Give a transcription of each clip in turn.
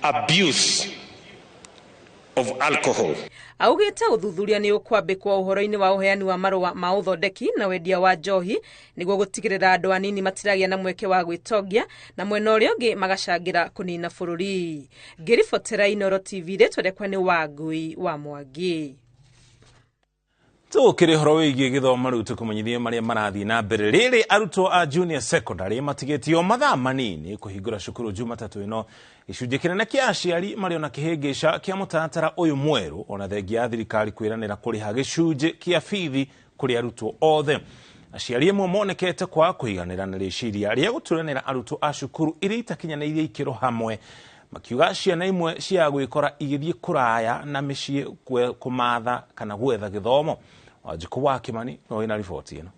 Abuse of alcohol. Augĩte ũthuthuria nĩ ũkwambĩkwo ũhoro-inĩ wa ũheani wa marũa ma ũthondeki na wendia wa njohi nĩguo gũtigĩrĩra andũ anini matiragĩa na mweke wa gwĩtongia na mwena ũrĩa ũngĩ magacangĩra kũnina bũrũri. Ngĩribotera Inooro TV, rĩtwa rĩakwa nĩ Wangui wa Mwangi. Tũkĩrĩ ũhoro wĩgiĩ gĩthomo rĩu, tũkũmenyithie marĩa marathiĩ na mbere rĩrĩ arutwo a junior secondary matigĩtio mathaa manini kũhingũra cukuru Jumatatũ ĩno. Gĩcunjĩ kĩnene kĩa aciari marĩ ona kĩhĩngĩca kĩa mũtaratara ũyũ mwerũ, ona thengia ya thirikari kwĩranĩra kũrĩha gĩcunjĩ kĩa bithi kũrĩ arutwo othe. Aciari amwe monekete kwaga kũiganĩra na rĩciria rĩa gũturanĩra arutwo a cukuru iria itakinyanĩirie ikĩro hamwe, makiuga ciana imwe cia gwĩkora igĩthiĩ kũraya na mĩciĩ kũmatha kana gwetha gĩthomo. Wanjikũ wa Kĩmani no wĩna riboti ĩno.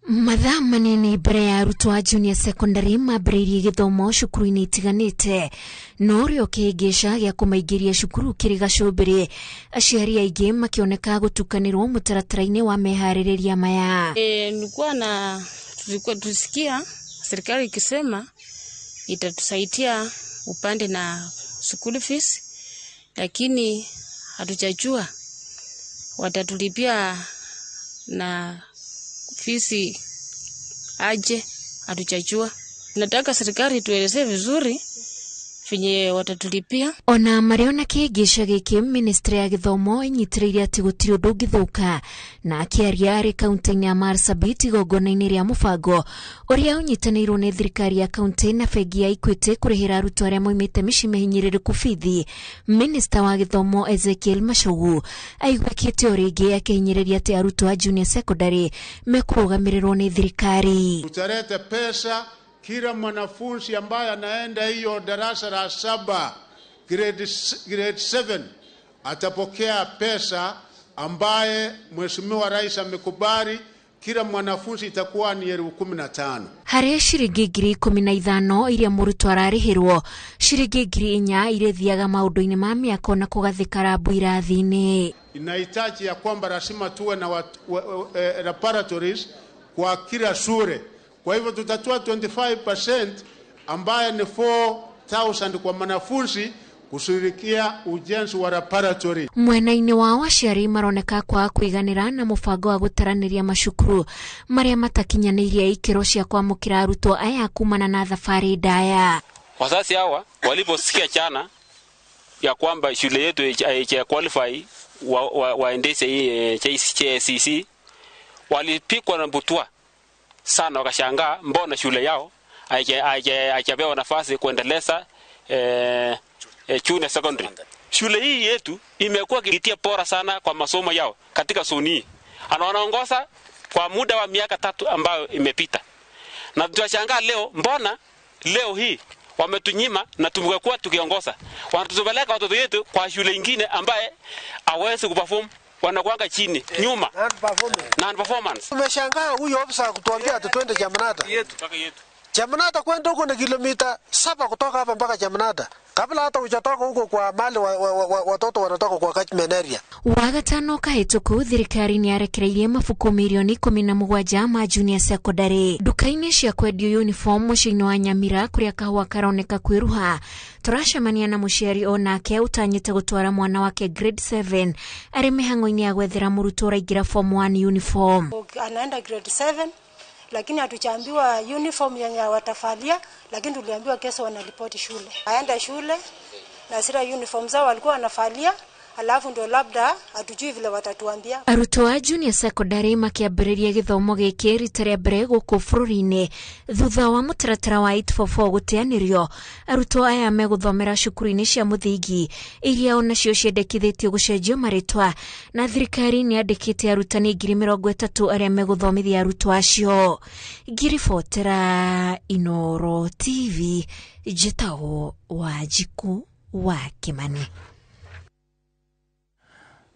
Mathaa manini mbere ya arutwo a junior secondary mambĩrĩirie gĩthomo cukuru-inĩ itiganĩte, no ũrĩa kĩhĩngĩca gĩa kũmaingĩria cukuru kĩrĩ gacũmbĩrĩ, aciari aingĩ makĩoneka gũtukanĩrwo mũtaratara-inĩ wa meharĩrĩria maya. Nilikuwa na tulikuwa tusikia serikali ikisema itatusaidia upande na school fees, lakini hatujajua watatulipia na fees aje, hatujajua. Nataka serikali tuelezee vizuri venye watatulipia. Ona marĩ ona kĩhĩngĩca gĩkĩ, ministry ya gĩthomo ĩnyitĩrĩire atĩ gũtirĩ ũndũ ũngĩthũka. Na akĩaria arĩ kaunti-inĩ ya Marsabit igongona-inĩ rĩa mũbango ũrĩa ũnyitanĩirwo nĩ thirikari ya kaunti na bengi ya Equity kũrĩhĩra arutwo arĩa moimĩte mĩciĩ mĩhinyĩrĩrĩku bithi, minista wa gĩthomo Ezekiel Machogu aiguĩkĩte o rĩngĩ akĩhinyĩrĩria atĩ arutwo a junior secondary mekũrũgamĩrĩrwo nĩ thirikari. Tutalete pesa kila mwanafunzi ambaye anaenda hiyo darasa la saba, grade 7, atapokea pesa ambaye Mheshimiwa Rais amekubali kila mwanafunzi itakuwa ni 15,000. Harĩ ciringi 15,000 iria mũrutwo ararĩhĩrwo, ciringi 4,000 irĩthiaga maũndũ-inĩ ma mĩako na kũgathĩka rambu irathi-inĩ. Inahitaji ya kwamba lazima tuwe na laboratories kwa kila shule. Kwa hivyo tutatoa 25% ambaye ni 4,000 kwa mwanafunzi kushirikia ujenzi wa laboratory. Mwena-inĩ wao aciari maroneka kwaga kũiganĩra na mũbango wa gũtaranĩria macukuru marĩa matakinyanĩirie ikĩro cia kwamũkĩra arutwo aya kumana na thabarĩ ndaya. Wazazi hawa waliposikia jana ya kwamba shule yetu haija qualify waendeshe hii JCC, walipikwa na butwa sana, wakashangaa mbona shule yao haijapewa nafasi kuendeleza junior secondary. Shule hii yetu imekuwa ikitia pora sana kwa masomo yao katika zoni hii. Wanaongoza kwa muda wa miaka 3 ambayo imepita. Na tunashangaa leo mbona leo hii wametunyima na tumekuwa tukiongoza. Wanatupeleka watoto wetu kwa shule nyingine ambaye hawezi kuperform, wanakuanga chini, nyuma. Non-performance. Tumeshangaa huyu ofisa kutuambia ati twende Jamanata. Jamanata kwenda huko ni kilomita 7 kutoka hapa mpaka Jamanata. Kabla hata hujatoka huko kwa mali watoto wanatoka kwa catchment area. Wagatano kahĩtũku thirikari nĩ yarekereirie mabuku mirioni 17 ma junior secondary nduka-inĩ cia kwendio uniform mũciĩ-inĩ wa Nyamira kũrĩa kahũa karoneka kwĩruha. Tũracemania na mũciari onake ũtanyĩte gũtwara mwana wake grade 7 arĩ mĩhang'o-inĩ ya gwethera mũrutwo ũraingĩra form 1 uniform. Anaenda grade 7, lakini hatujaambiwa uniform yenye watafalia, lakini tuliambiwa kesho wanaripoti shule. Aenda shule na sira uniform zao walikuwa wanafalia, alafu ndio labda hatujui vile watatuambia. Arutwo a junior secondary makĩambĩrĩria gĩthomo gĩkĩ rita rĩa mbere gũkũ bũrũri-inĩ thutha wa mũtaratara wa 844 gũteanĩrio. Arutwo aya megũthomera cukuru-inĩ cia mũthingi iria onacio ciendekithĩtio gũcenjio marĩtwa, na thirikari nĩ yandĩkĩte arutani 30,000 arĩa megũthomithia arutwo acio. Ngĩribotera Inooro TV, njĩtagwo Wanjikũ wa Kĩmani.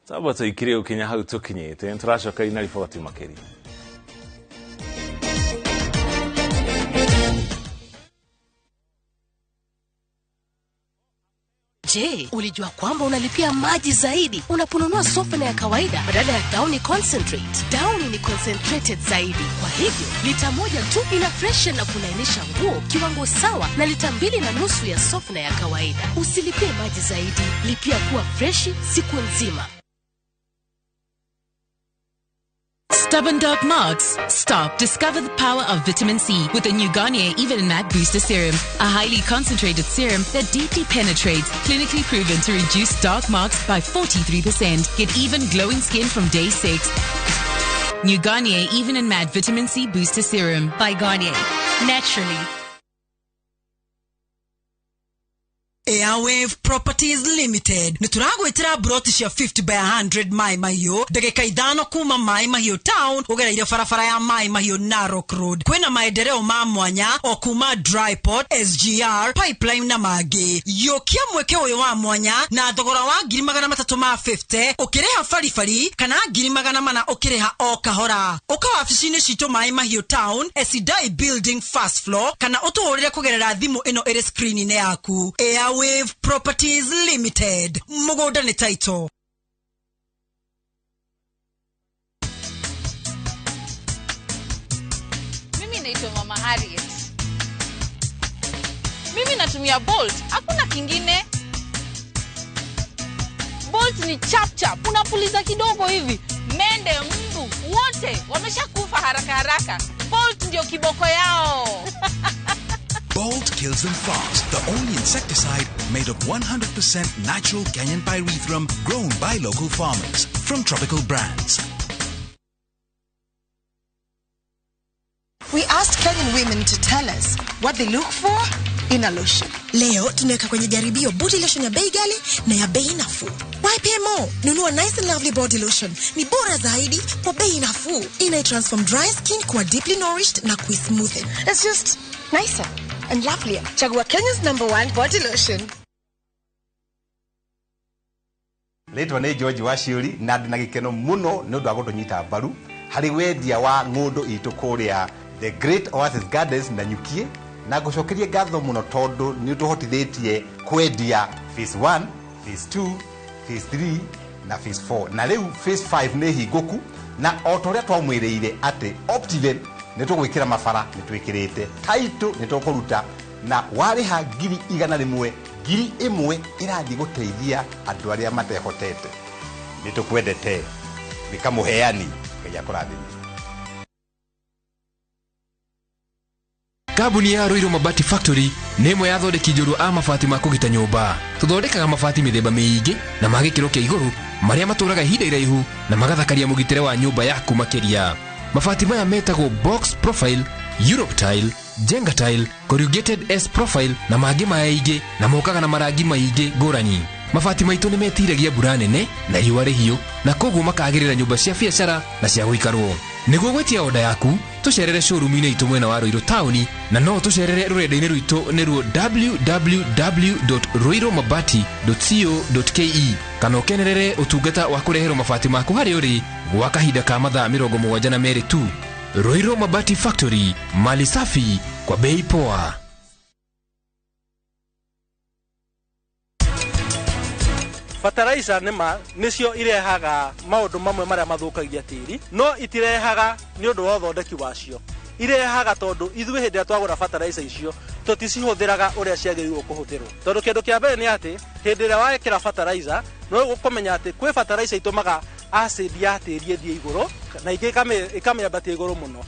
Taba tuikire ukinya hau tukinyite turacoka ina riboti makiria. Je, ulijua kwamba unalipia maji zaidi unaponunua softener ya kawaida badala ya Downy Concentrate? Downy ni concentrated zaidi. Kwa hivyo, lita 1 tu ina freshen na kulainisha nguo kiwango sawa na lita 2.5 ya softener ya kawaida. Usilipie maji zaidi, lipia kuwa freshi siku nzima. Stubborn dark marks? Stop. Discover the power of vitamin C with the new Garnier Even and Matte Booster Serum. A highly concentrated serum that deeply penetrates, clinically proven to reduce dark marks by 43%. Get even glowing skin from day 6. New Garnier Even and Matte Vitamin C Booster Serum by Garnier. Naturally. Airwave Properties Limited nĩ tũragwĩtĩra broti cia 50 by 100 Mai Mahiũ, ndagĩka 5 kuma Mai Mahiũ town ũgereire barabara ya Mai Mahiũ Narok Road. Kwĩna maendeleo ma mwanya o kuma Dryport, SGR, Pipeline na mangĩ. Yũkia mweke ũyũ wa mwanya na thogora wa 350,000 ũkĩrĩha baribari kana 400,000 ũkĩrĩha o kahora. Ũka wabici-inĩ citũ Mai Mahiũ town, Esidai Building first floor, kana ũtũhũrĩre kũgerera thimũ ĩno ĩrĩ screen-inĩ yaku. Airwave Properties Limited. Mũgũnda nĩ title. Mimi naitwa Mama Harriet. Mimi natumia Bolt, hakuna kingine. Bolt ni chap chap, unapuliza kidogo hivi, mende, mbu, wote wameshakufa haraka haraka. Bolt ndio kiboko yao. Bolt kills them fast, the only insecticide made of 100% natural Kenyan pyrethrum grown by local farmers from Tropical Brands. We asked Kenyan women to tell us what they look for in a lotion. Leo tunaweka kwenye jaribio body lotion ya bei ghali na ya bei nafuu. YPMO, nunua Nice and Lovely body lotion. Ni bora zaidi kwa bei nafuu. Ina transform dry skin kuwa deeply nourished na kuismoothen. It's just nicer and lovelier. Chagua Kenya's #1 body lotion. Rĩtwa nĩ George Waciũri na ndĩ na gĩkeno mũno nĩ ũndũ wa gũtũnyita mbaru harĩ wendia wa ng'ũndũ itũ kũrĩa The Great Oasis Gardens na Nyukie, na ngũcokerie ngatho mũno tondũ nĩ ũtũhotithĩtie kwendia phase 1, phase 2, phase 3 na phase 4, na rĩu phase 5 nĩ hingũku, na o ta ũrĩa twamwĩrĩire atĩ Optiven nĩ tũgwĩkĩra mabara nĩ twĩkĩrĩte, title nĩ tũkũruta, na warĩha 100,000, 1,000 ĩrathiĩ gũteithia andũ arĩa matehotete. Nĩ tũkwendete. Nĩ kamũheani Ngai akũrathime. Kambuni ya Ruiru Mabati Factory nĩ ĩmwe ya athondeki njorua a mabati ma kũgita nyũmba. Tũthondekaga mabati mĩthemba mĩingĩ na ma gĩkĩro kĩa igũrũ marĩa matũraga ihinda iraihu na magathakaria mũgitĩre wa nyũmba yaku makĩria. Mabati maya metagwo box profile, Europe tile, Jenga tile, corrugated S profile na mangĩ maingĩ, na mokaga na marangi maingĩ ngũrani. Mabati maitũ nĩ metiragia mbura nene na riũa rĩhiũ, na koguo makagĩrĩra nyũmba cia biacara na cia gũikarwo. Nĩguo gwĩtia oda yaku, tũcerere showroom-inĩ itũ mwena wa Ruiru taũni, na no tũcerere rũrenda-inĩ rwitũ nĩruo www.ruirumabati.co.ke, kana ũkenerere ũtungata wa kũreherwo mabati maku harĩa ũrĩ gwa kahinda ka mathaa 72 tu. Ruiru Mabati Factory, mali safi kwa bei poa. Fertilizer nĩ nĩcio irehaga maũndũ mamwe marĩa mathũkagia tĩri, no itirehaga nĩ ũndũ wa ũthondeki wacio. Irehaga tondũ ithuĩ hĩndĩ ĩrĩa twagũra fertilizer icio tũticihũthĩraga ũrĩa ciagĩrĩirwo kũhũthĩrwo. Tondũ kĩndũ kĩa mbere nĩ atĩ hĩndĩ ĩrĩa wekĩra fertilizer no ũkũmenya atĩ kwĩ fertilizer itũmaga acid ya tĩri ĩthiĩ igũrũ na ingĩ ĩkamĩambatia igũrũ mũno.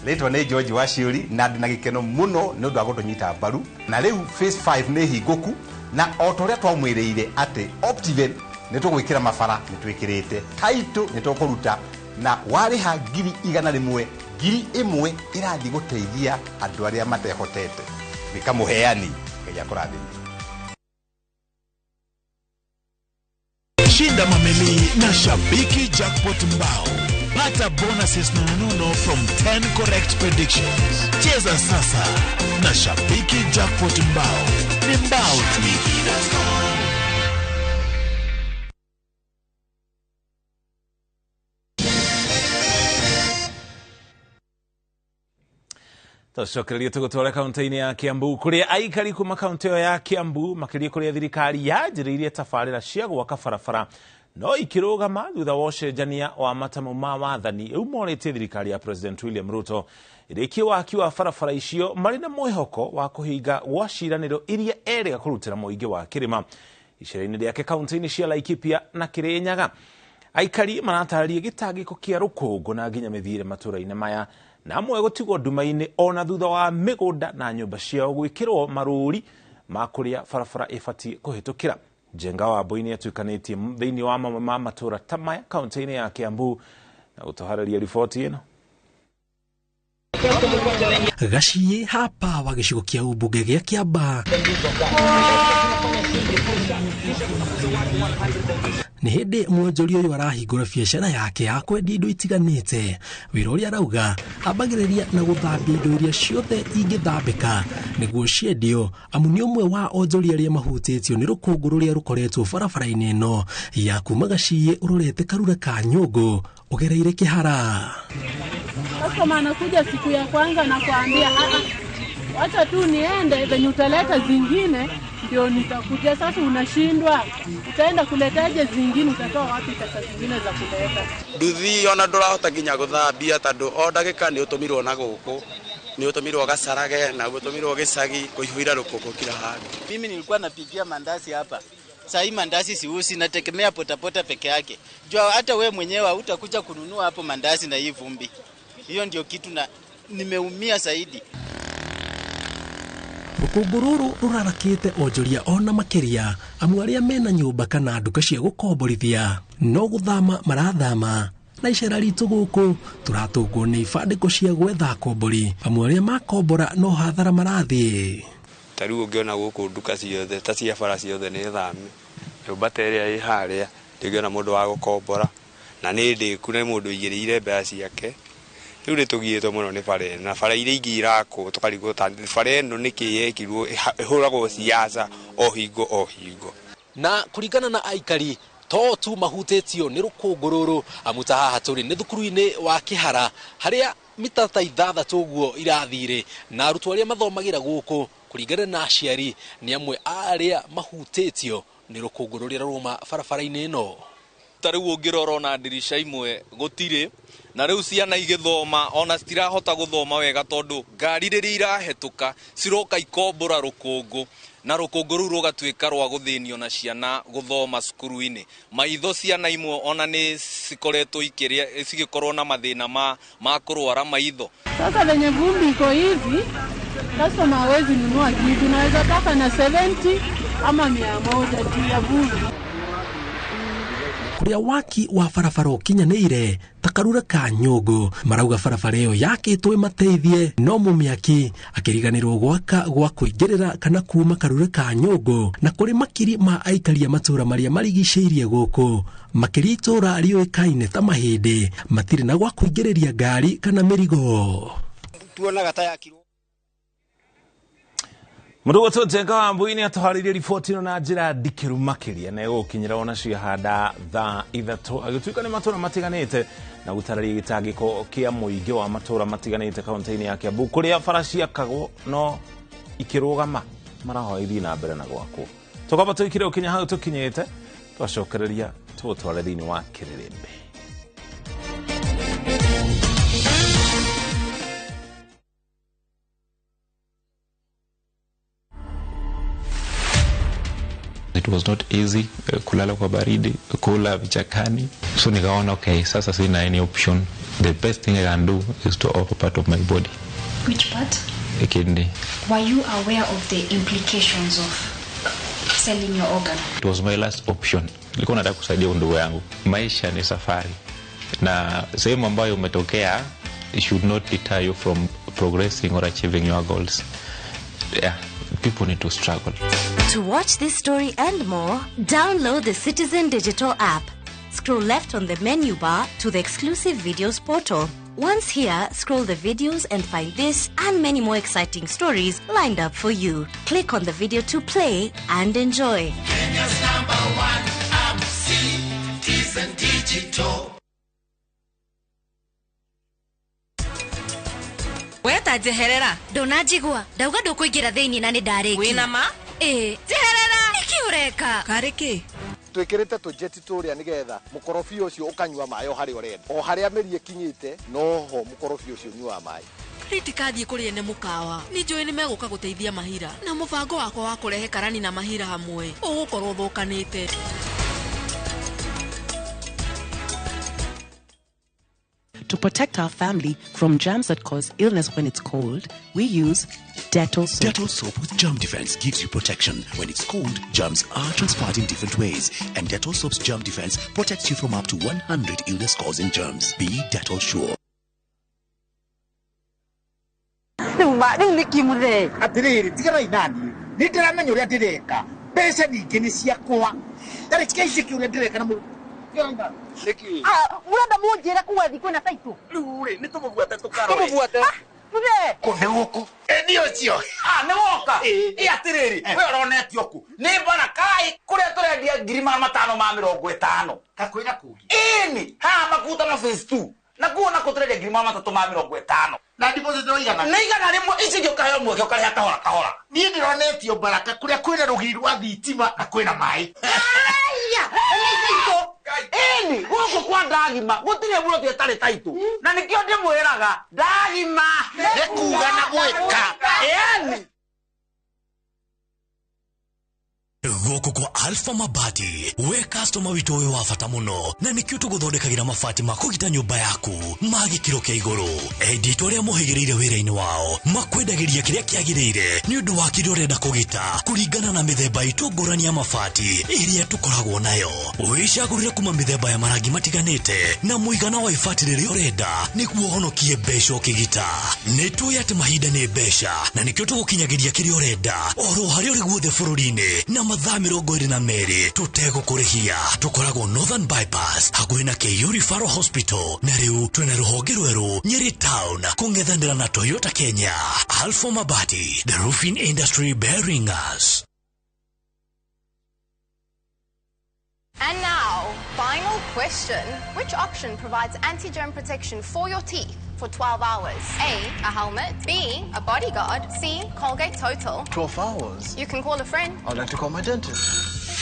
Rĩtwa nĩ George Waciũri na ndĩ na gĩkeno mũno nĩ ũndũ wa gũtũnyita mbaru, na rĩu phase 5 nĩ hingũku, na o ta ũrĩa twamwĩrĩire atĩ Optiven nĩ tũgwĩkĩra mabara nĩ twĩkĩrĩte, title nĩ tũkũruta, na warĩha 100,000, 1,000 ĩrathiĩ gũteithia andũ arĩa matehotete. Nĩ kamũheani Ngai akũrathime. Shinda mameli na Shabiki Jackpot Mbao. Pata bonuses nonono from 10 correct predictions. Cheza sasa na Shabiki Jackpot Mbao. Ni mbao tu. Tũcokererie tũgũtware kaunti-inĩ ya Kiambu kũrĩa aikari kuma kaunti ĩyo ya Kiambu makĩria kũrĩa thirikari yanjĩrĩirie tabarĩra cia gwaka barabara no ikĩrũgama thutha wa ũcenjania wa matamu ma wathani rĩu morĩtie thirikari ya President William Ruto ĩrĩkie waki wa barabara icio marĩ na mwĩhoko wa kũhinga gwa ciĩranĩro iria erĩga kũrutĩra mũingĩ wa kĩrĩma icera-inĩ rĩake kaunti-inĩ cia Laikipia na Kirinyaga. Aikari maratarĩria gĩtangĩko kĩa rũkũngũ na nginya mĩthiĩre matũũra-inĩ maya na amwe gũtigwo nduma-inĩ ona thutha wa mĩgũnda na nyũmba ciao gwĩkĩrwo marũri ma kũrĩa barabara ĩbatiĩ kũhĩtũkĩra. Njenga wa Mbui nĩatuĩkanĩtie thĩinĩ wa mamwe ma matũũra ta maya kaunti-inĩ ya Kiambu na gũtũharĩria riboti ĩno. Gaciĩ hapa wa gĩcigo kĩa ũmbunge gĩa Kĩambaa nĩ hĩndĩ mwonjoria ũyũ arahingũra biacara yake ya kwendia indo itiganĩte. Wĩra ũrĩa arauga ambagĩrĩria na gũthambia indo iria ciothe ingĩthambĩka nĩguo ciendio, amu nĩ ũmwe wa onjoria arĩa mahutĩtio nĩ rũkũngũ rũrĩa rũkoretwo barabara-inĩ ĩno ya kuma Gaciĩ ũrorete Karura ka Nyũngũ ũgereire Kĩhara. Customer anakuja siku ya kwanza na kuambia wacha tu niende, venye utaleta zingine ndio nitakuja. Sasa unashindwa, utaenda kuletaje zingine? Utatoa wapi pesa zingine za kuleta? Nduthi ona ndurahota nginya guthambia tondu o ndagika ni utumirwo na guku, ni utumirwo Gacarage na utumirwo gicagi kuihũira rũkũngũ kila handu. Mimi nilikuwa napikia mandazi hapa. Saa hii mandazi siuzi, nategemea potapota peke yake. Jua hata we mwenyewe hutakuja kununua hapo mandazi na hii vumbi. Hiyo ndio kitu na nimeumia zaidi. Rũkũngũ rũrũ rũrarakĩte onjoria ona makĩria, amu arĩa mena nyũmba kana nduka cia gũkomborithia no gũthama marathama, na icera ritũ gũkũ tũratũngwo nĩ ibandĩko cia gwetha akombori, amu arĩa makombora no hathara marathiĩ. Ta rĩu ũngĩona gũkũ nduka ciothe ta cia bara ciothe nĩ thame, nyũmba ta ĩrĩa ĩ harĩa ndĩngĩona mũndũ wa gũkombora, na nĩ ndĩku nĩ mũndũ ũigĩrĩire mbeca ciake. Rĩu nĩ tũgiĩtwo mũno nĩ bara ĩno, na bara iria ingĩ irakwo tũkarigwo ta bara ĩno nĩkĩ yekirwo ĩhũragwo siasa o hingo o hingo. Na kũringana na aikari to tu mahutĩtio nĩ rũkũngũ rũrũ, amu ta haha tũrĩ nĩ thukuru-inĩ wa Kĩhara harĩa mita ta 6 ũguo irathire, na arutwo arĩa mathomagĩra gũkũ kũringana na aciari nĩ amwe a arĩa mahutĩtio nĩ rũkũngũ rũrĩa rũruma barabara-inĩ ĩno. Ta rĩu ũngĩrora ona ndirisha imwe gũtirĩ, na rĩu ciana igĩthoma ona citirahota gũthoma wega tondũ ngari rĩrĩa irahetũka ciroka ikombora rũkũngũ, na rũkũngũ rũu rũgatuĩka rwa gũthĩnio na ciana gũthoma cukuru-inĩ. Maitho ciana imwe ona nĩ cikoretwo ikĩrĩa cigĩkorwo na mathĩna ma kũrwara maitho. Sasa venye vumbi iko hivi, customer hawezi nunua kitu, naweza taka na 70 ama 100 juu ya vumbi. Kũrĩa waki wa barabara ũkinyanĩire ta Karura ka Nyũngũ marauga barabara ĩyo yakĩtwo ĩmateithie, no mũmĩaki akĩriganĩrwo gwaka gwa kũingĩrĩra kana kuma Karura ka Nyũngũ, na kũrĩ makiri ma aikari a matũũra marĩa marigicĩirie gũkũ makĩria itũũra rĩũĩkaine ta Mahĩndĩ matirĩ na gwa kũingĩrĩria ngari kana mĩrigo. Tuonaga ta yakirwo. Mũndũ Njenga wa Mbui nĩ atũharĩirie riboti ĩno na njĩra ndikĩru makĩria na ĩgũkinyĩra ona ciahanda thaa 3 agĩtuĩka nĩ matũũra matiganĩte na gũtarĩria gĩtangĩko kĩa mũingĩ wa matũũra matiganĩte kaunti-inĩ ya Kiambu kũrĩa bara ciakagwo no ikĩrũgama marahoya ithiĩ na mbere na gwakwo. Tũkamba tũikire ũkinya hau tũkinyĩte twacokereria tũgũtware thĩinĩ wa kĩrĩrĩmbĩ. It was not easy, kulala kwa baridi, kula vichakani. So nikaona okay, sasa sina any option. The best thing I can do is to offer part of my body. Which part? A kidney. Were you aware of the implications of selling your organ? It was my last option. Nilikuwa nataka kusaidia ndugu yangu. Maisha ni safari. Na sehemu ambayo umetokea, it should not deter you from progressing or achieving your goals. Yeah. People need to struggle. To watch this story and more, download the Citizen Digital app. Scroll left on the menu bar to the exclusive videos portal. Once here, scroll the videos and find this and many more exciting stories lined up for you. Click on the video to play and enjoy. Kenya's #1 app, Citizen Digital. Weta Sister njeherera. Ndũnanjigua ndauga ndũkũingĩra thĩinĩ na nĩ ndarĩkia. Wĩna ma? Ĩĩ. Njeherera. Nĩkĩ ũreka? Karĩ kĩ? Twĩkĩrĩte tũjeti tũrĩa nĩgetha mũkorobia ũcio ũkanyua maĩ o harĩa ũrenda, o harĩa mĩri ĩkinyĩte noho mũkorobia ũcio ũnyuaga maĩ. Ndikathiĩ kũrĩ ene mũkawa. Nĩ njũĩ nĩ megũka gũteithia Mahira na mũbango wakwa wa kũrehe karani na Mahira hamwe ũgũkorwo ũthũkanĩte. To protect our family from germs that cause illness when it's cold, we use Dettol soap. Dettol soap with germ defense gives you protection. When it's cold, germs are transferred in different ways, and Dettol soap's germ defense protects you from up to 100 illness-causing germs. Be Dettol sure. Rĩu nĩ kĩmũthee. Atĩrĩrĩ, tiganai naniĩ, nĩ ndĩramenya ũrĩa ndĩreka, mbeca ningĩ nĩ ciakwa, tarĩ ici kĩ ũrĩa ndĩreka na Mũrenda mũnjĩre kuga thiĩ kwĩna taitũ? Rĩu rĩ, nĩ tũmũbuate tũkarore. Tũmũbuate. Mũthee. Kũ nĩ gũkũ? Ĩ nĩ ũcio. Nĩ woka? Ĩ atĩrĩrĩ, we ũronetio kũ? Nĩ Barakai kũrĩa tũrendia 550,000. Kakwĩra kũngĩ? Ĩni, haha Makutano phase 2. Na kuo nako tũrendia 350,000. Na deposit no igana? Nĩ 100, ici ingĩ ũkaheo mweke ũkarĩha kahora kahora. Niĩ ndĩronetio Baraka kũrĩa kwĩna rũgiri rwa thitima na kwĩna maĩ. Aya, nĩ taitũ. Ĩni, gũkũ kwa Ndagima gũtirĩ mũndũ ĩtarĩ taitũ. Na nĩkĩo ndĩmwĩraga Ndagima nĩ kuga na gwĩka. Ĩni. Gũkũ kwa Alpha Mabati, we customer witũ wĩ wa bata mũno, na nĩkĩo tũgũthondekagĩra mabati ma kũgita nyũmba yaku ma gĩkĩro kĩa igũrũ. Endia aitũ arĩa mohĩgĩrĩire wĩra-inĩ wao makwendagĩria kĩrĩa kĩagĩrĩire nĩ ũndũ wa kĩrĩa ũrenda kũgita kũringana na mĩthemba itũ ngũrani ya mabati ĩrĩa tũkoragwo nayo. Wĩcagũrĩre kuma mĩthemba ya marangi matiganĩte na mũigana wa ibati rĩrĩa ũrenda nĩguo ũhonokie mbeca ũkĩgita. Nĩ tũĩ atĩ mahinda nĩ mbeca na nĩkĩo tũgũkinyagĩria kĩrĩa ũrenda oro harĩa ũrĩ guothe bũrũri-inĩ na mathaa 22 tũtegũkũrĩhia. Tũkoragwo Northern Bypass hakuhĩ na KU Referral Hospital, na rĩu twĩna rũhonge rwerũ Nyeri Town kũng'ethanĩra na Toyota Kenya. Alpha Mabati, the roofing industry bearing us. And now, final question. Which option provides anti-germ protection for your teeth for 12 hours? A, a helmet. B, a bodyguard. C, Colgate Total. 12 hours? You can call a friend. I'd like to call my dentist.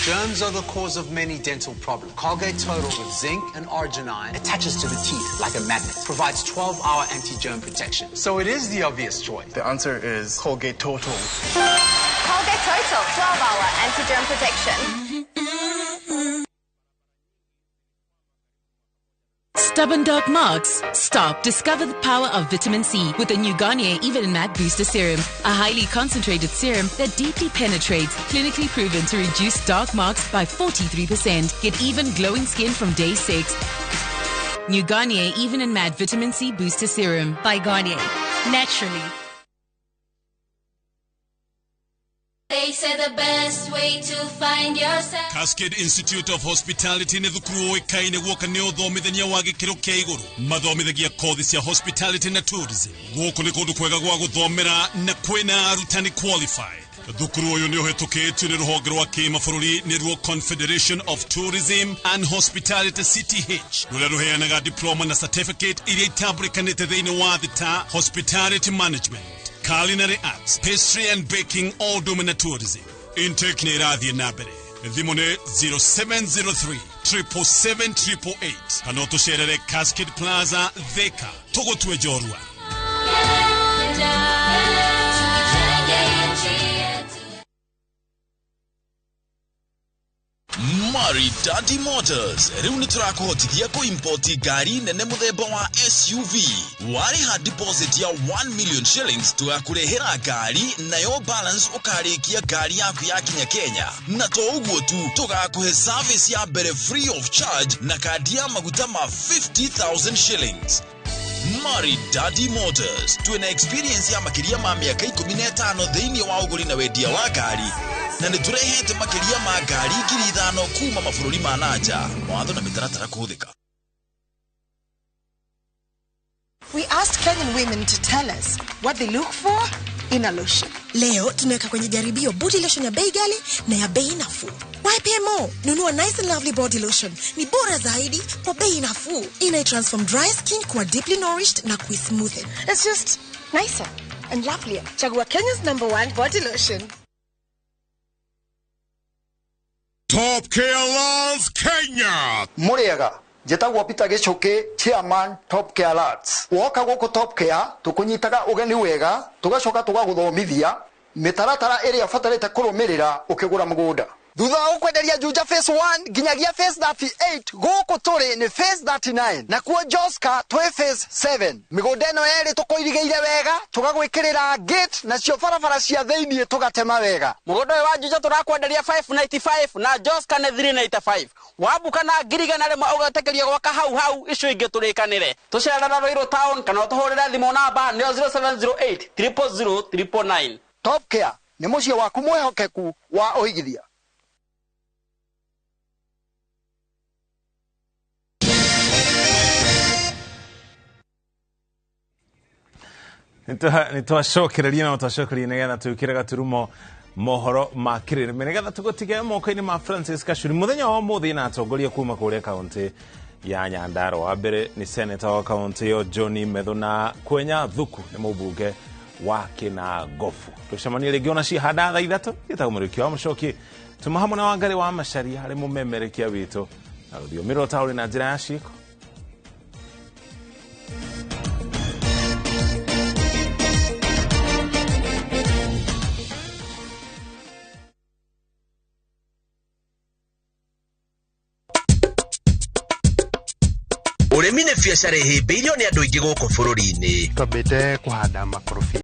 Germs are the cause of many dental problems. Colgate Total with zinc and arginine attaches to the teeth like a magnet. Provides 12-hour anti-germ protection. So it is the obvious choice. The answer is Colgate Total. Colgate Total, 12-hour anti-germ protection. Stubborn dark marks? Stop. Discover the power of vitamin C with the new Garnier Even Matte Booster Serum, a highly concentrated serum that deeply penetrates, clinically proven to reduce dark marks by 43%. Get even glowing skin from day 6. New Garnier Even and Matte Vitamin C Booster Serum by Garnier. Naturally. They say the best way to find yourself. Cascade Institute of Hospitality nĩ thukuru ũĩkaine guoka nĩ ũthomithania wa gĩkĩro kĩa igũrũ. Mathomithagia kothi cia hospitality na tourism. Gũkũ nĩ kũndũ kwega gwa gũthomera na kwĩna arutani qualified. Thukuru ũyũ nĩ ũhetũkĩtio nĩ rũhonge rwa kĩmabũrũri nĩruo Confederation of Tourism and Hospitality CTH, rũrĩa rũheanaga diploma na certificate iria itambũrĩkanĩte thĩinĩ wa thĩ ta hospitality management, culinary arts, pastry and baking, all na tourism. Intake nĩ ĩrathiĩ na mbere. Thimũ nĩ 0703 777 888 kana ũtũcerere Cascade Plaza, Thika. Tũgũtue njorua. Maridadi Motors rĩu nĩ tũrakũhotithia kũimpoti ngari nene mũthemba wa SUV. Warĩha deposit ya 1 million shillings tũgakũrehera ngari nayo balance ũkarĩkia ngari yaku yakinya Kenya. Na to ũguo tu, tũgakũhe service ya mbere free of charge na kandi ya maguta ma 50,000 shillings. Maridadi Motors twĩna experience ya makĩria ma mĩaka 15 thĩinĩ wa ũgũri na wendia wa ngari, na nĩ tũrehete makĩria ma ngari 5,000 kuma mabũrũri ma nanja. Mawatho na mĩtaratara kũhũthĩka. We asked Kenyan women to tell us what they look for in a lotion. Leo tunaweka kwenye jaribio body lotion ya bei ghali na ya bei nafuu. YPMO, nunua Nice and Lovely body lotion. Ni bora zaidi kwa bei nafuu. Ina transform dry skin kuwa deeply nourished na kuismoothen. It's just nicer. and lovelier. Chagua Kenya's #1 body lotion. Top Care Lands Kenya. Muriega njĩtagwo Peter Gĩchũkĩ, chairman Top Care Lands. Woka gũkũ Top Care tũkũnyitaga ũgeni wega, tũgacoka tũgagũthomithia mĩtaratara ĩrĩa ũbatarĩte kũrũmĩrĩra ũkĩgũra mũgũnda. Thutha wa gũkwenderia Juja phase 1 nginyagia phase 38, gũkũ tũrĩ nĩ phase 39, nakuo Joska twĩ phase 7. Mĩgũnda ĩno yerĩ tũkũirigĩire wega, tũgagwĩkĩrĩra gate, nacio barabara cia thĩiniĩ tũgatema wega. Mũgũnda ũyũ wa Juja tũrakwenderia 595 na Joska nĩ 395. Wambuka na 100,000 ũgetĩkĩrio gwaka hau hau, icio ingĩ tũrĩkanĩre. Tũcerera Ruiru town kana ũtũhũrĩre thimũ namba nĩyo 0708 000 999. Top Care nĩ mũciĩ waku mwĩhokeku wa ũigithia. Nĩ twacokereria na twacokereria nĩgetha twĩkĩre gaturumo mohoro ma kĩrĩrĩmĩ nĩgetha tũgũtige moko-inĩ ma Francis Kacuri. Mũthenya wa ũmũthĩ na atongoria kuma kũrĩa kaũntĩ ya Nyandarua. Wa mbere nĩ seneta wa kaũntĩ ĩyo John Methu na Kwenya Thuku nĩ mũmbunge wa Kĩnangobu. Tũcemanie rĩngĩ ona cihanda thaa 3. Gĩtagwo Mũrĩki wa Mũcoki, tuma hamwe na Wangari wa Macharia harĩ mũmemerekia witũ na rũthiomi rwa taũni na njĩra ya ciĩko. Ũrĩmi nĩ biacara ĩhĩmbĩirio nĩ andũ aingĩ gũkũ bũrũri-inĩ. Twambĩte kũhanda makorobia.